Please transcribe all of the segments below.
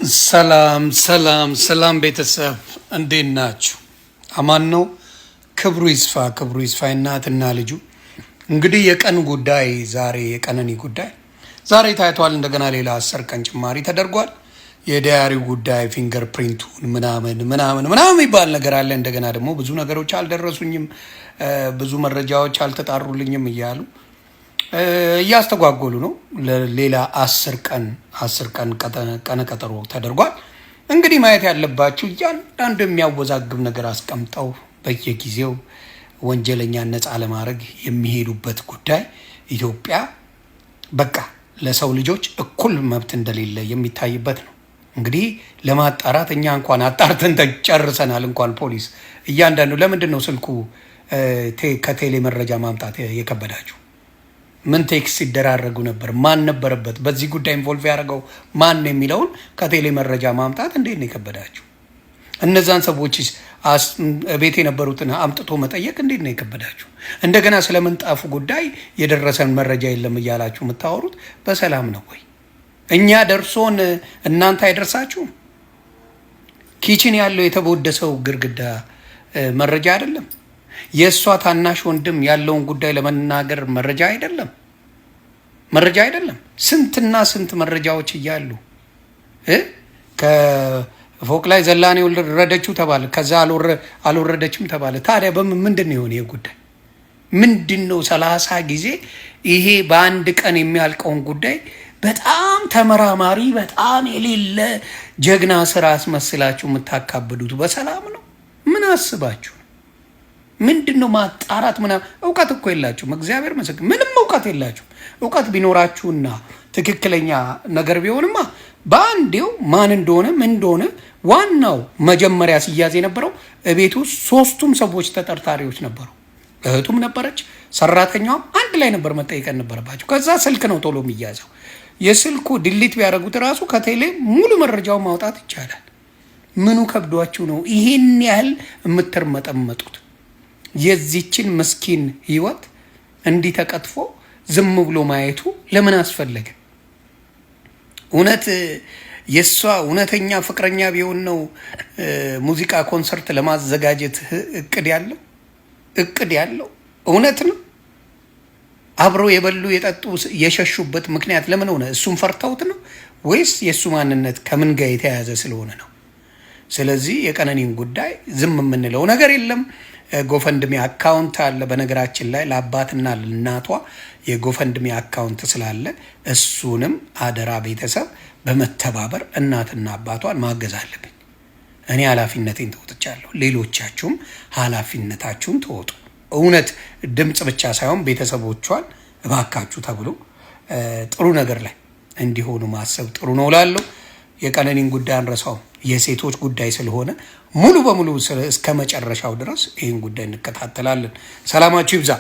ሰላም ሰላም ሰላም ቤተሰብ እንዴት ናችሁ? አማን ነው። ክብሩ ይስፋ፣ ክብሩ ይስፋ እናትና ልጁ። እንግዲህ የቀን ጉዳይ ዛሬ የቀነኒ ጉዳይ ዛሬ ታይቷል። እንደገና ሌላ 10 ቀን ጭማሪ ተደርጓል። የ diary ው ጉዳይ fingerprint ኡን ምናምን ምናምን ምናምን የሚባል ነገር አለ። እንደገና ደግሞ ብዙ ነገሮች አልደረሱኝም፣ ብዙ መረጃዎች አልተጣሩልኝም እያሉ እያስተጓጎሉ ነው። ሌላ 10 ቀን 10 ቀን ቀነ ቀጠሮ ተደርጓል። እንግዲህ ማየት ያለባችሁ እያንዳንዱ የሚያወዛግብ ነገር አስቀምጠው በየጊዜው ወንጀለኛን ነፃ ለማድረግ የሚሄዱበት ጉዳይ ኢትዮጵያ በቃ ለሰው ልጆች እኩል መብት እንደሌለ የሚታይበት ነው። እንግዲህ ለማጣራት እኛ እንኳን አጣርተን ጨርሰናል። እንኳን ፖሊስ እያንዳንዱ ለምንድን ነው ስልኩ ከቴሌ መረጃ ማምጣት የከበዳችሁ? ምን text ሲደራረጉ ነበር? ማን ነበረበት? በዚህ ጉዳይ involve ያደረገው ማን ነው የሚለውን ከቴሌ መረጃ ማምጣት እንዴት ነው የከበዳችሁ? እነዛን ሰዎች ቤት የነበሩትን አምጥቶ መጠየቅ እንዴት ነው የከበዳችሁ? እንደገና ስለ ምንጣፉ ጉዳይ የደረሰን መረጃ የለም እያላችሁ የምታወሩት በሰላም ነው ወይ? እኛ ደርሶን እናንተ አይደርሳችሁም? Kitchen ያለው የተቦደሰው ግድግዳ መረጃ አይደለም? የእሷ ታናሽ ወንድም ያለውን ጉዳይ ለመናገር መረጃ አይደለም? መረጃ አይደለም? ስንትና ስንት መረጃዎች እያሉ ከፎቅ ላይ ዘላ ነው የወረደችው ተባለ፣ ከዛ አልወረደችም ተባለ። ታዲያ በምን ምንድን ነው የሆነ ይህ ጉዳይ ምንድን ነው? 30 ጊዜ ይሄ በአንድ ቀን የሚያልቀውን ጉዳይ በጣም ተመራማሪ በጣም የሌለ ጀግና ስራ አስመስላችሁ የምታካብዱት በሰላም ነው? ምን አስባችሁ ነው? ምንድን ነው ማጣራት ምናምን? እውቀት እኮ የላችሁም። እግዚአብሔር ምስክር ምንም እውቀት የላችሁም። እውቀት ቢኖራችሁና ትክክለኛ ነገር ቢሆንማ በአንዴው ማን እንደሆነ ምን እንደሆነ፣ ዋናው መጀመሪያ ሲያዝ የነበረው እቤቱ ሶስቱም ሰዎች ተጠርጣሪዎች ነበሩ። እህቱም ነበረች፣ ሰራተኛዋም አንድ ላይ ነበር መጠየቅ ነበረባቸው። ከዛ ስልክ ነው ቶሎ የሚያዘው። የስልኩ delete ቢያደርጉት ራሱ ከቴሌ ሙሉ መረጃውን ማውጣት ይቻላል። ምኑ ከብዷችሁ ነው ይሄን ያህል የምትርመጠመጡት? የዚችን ምስኪን ህይወት እንዲህ ተቀጥፎ ዝም ብሎ ማየቱ ለምን አስፈለገ? እውነት የእሷ እውነተኛ ፍቅረኛ ቢሆን ነው ሙዚቃ ኮንሰርት ለማዘጋጀት እቅድ ያለው እውነት ነው። አብረው የበሉ የጠጡ የሸሹበት ምክንያት ለምን ሆነ? እሱን ፈርተውት ነው ወይስ የእሱ ማንነት ከምን ጋር የተያያዘ ስለሆነ ነው? ስለዚህ የቀነኒን ጉዳይ ዝም የምንለው ነገር የለም። GoFundMe account አለ። በነገራችን ላይ ለአባትና ለእናቷ የ GoFundMe account ስላለ እሱንም አደራ ቤተሰብ በመተባበር እናትና አባቷን ማገዝ አለብኝ። እኔ ኃላፊነቴን ተወጥቻለሁ። ሌሎቻችሁም ኃላፊነታችሁን ተወጡ። እውነት ድምፅ ብቻ ሳይሆን ቤተሰቦቿን እባካችሁ ተብሎ ጥሩ ነገር ላይ እንዲሆኑ ማሰብ ጥሩ ነው እላለሁ። የቀነኒን ጉዳይ አንረሳውም። የሴቶች ጉዳይ ስለሆነ ሙሉ በሙሉ እስከ መጨረሻው ድረስ ይህን ጉዳይ እንከታተላለን። ሰላማችሁ ይብዛ።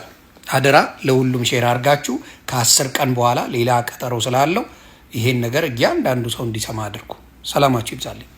አደራ ለሁሉም share አድርጋችሁ ከ10 ቀን በኋላ ሌላ ቀጠሮ ስላለው ይሄን ነገር እያንዳንዱ ሰው እንዲሰማ አድርጉ። ሰላማችሁ ይብዛልኝ።